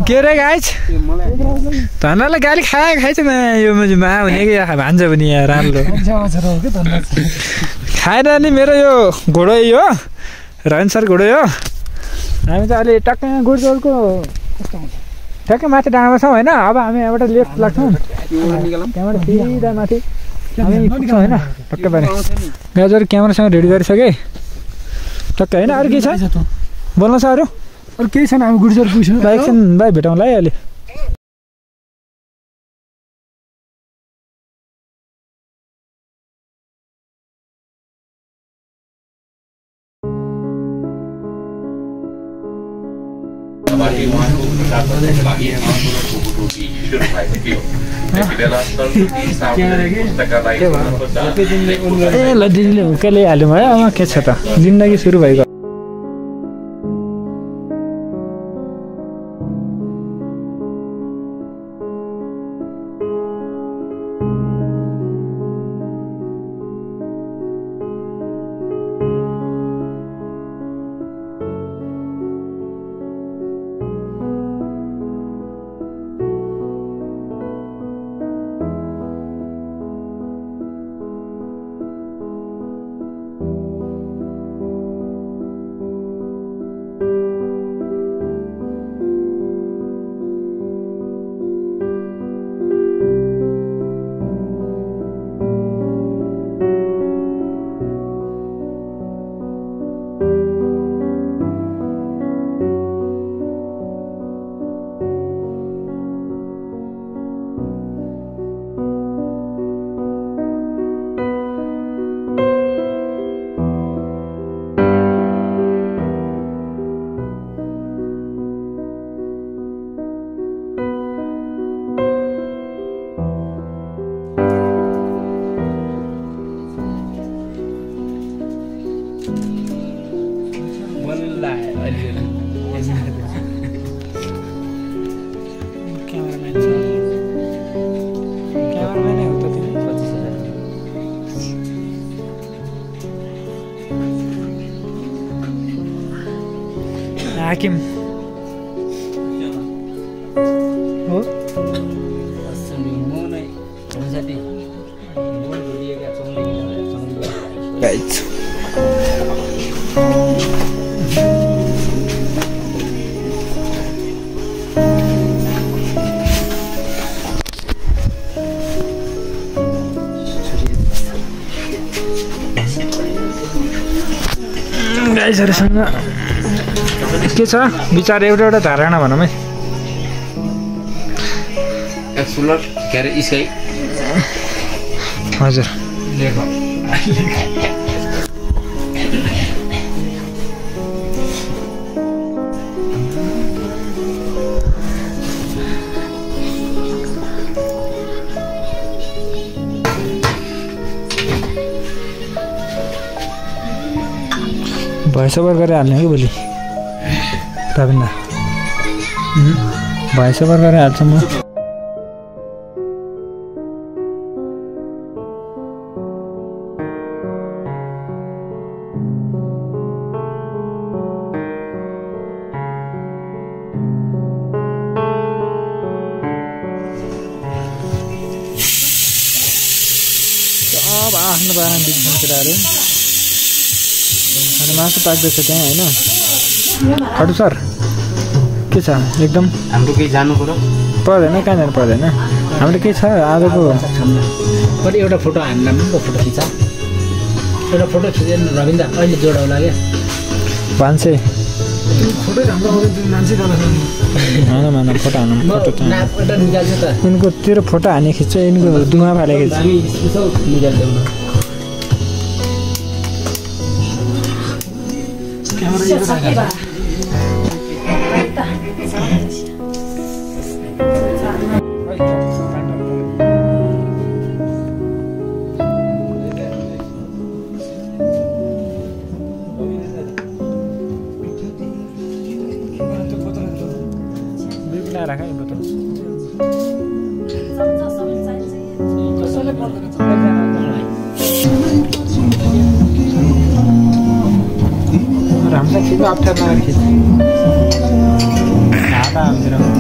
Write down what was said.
के रे गाइस धनलाई गाली खाएछ म यो मा हुने कि भान्जा पनि यहाँ राम्रो खाएर नि मेरो यो घोडो हो रनसर घोडो हो हामी त अलि टक्कै गुडजोलको ठ्याक्कै माथि डाँडामा छौँ होइन अब हामी यहाँबाट लेफ्ट लाग्छौँ त्यहाँबाट सिधा माथि हामी पुग्छौँ होइन टक्कै पारे गाजर क्यामेरासँग रेडी गरिसकेँ टक्कै होइन अरू के छ बोल्नु छ अरू केही छैन हामी गुडजोल पुग्छौँ भाइ एकछिन भाइ भेटौँला है अहिले ए ल दिदीले हुक्कै ल्याइहाल्यो है अब के छ त जिन्दगी सुरु भएको हाकिम हो गाइसहरुसँग के छ विचार एउटा धारणा भनौँ है एक्सप्लोर के अरे स्काई हजुर भएसबर गरेर हाल्ने कि भोलि रविन्द्र भएसबर गरेर हाल्छु म अब आफ्नो बारेमा बिग्रिन्छ केटाहरू अनि मासु पाक्दैछ त्यहाँ होइन खडु सर के छ एकदम हाम्रो केही जानु पर्यो पर्दैन कहाँ जानु पर्दैन हाम्रो के छ आजको पनि एउटा फोटो हामीलाई पनि फोटो खिचा एउटा फोटो खिचेर रविन्द्र अहिले जोडाउला क्या भान्से फोटो राम्रो मान्छे मान फोटो हान्नु फोटो एउटा निकाल्छ त यिनको तेरो फोटो हाने खिच्छ यिनको दुमा फाले खिच्छ निकाल्दैन अप्ठ्यारो नगरी खिच्छ हात हाल्दिएर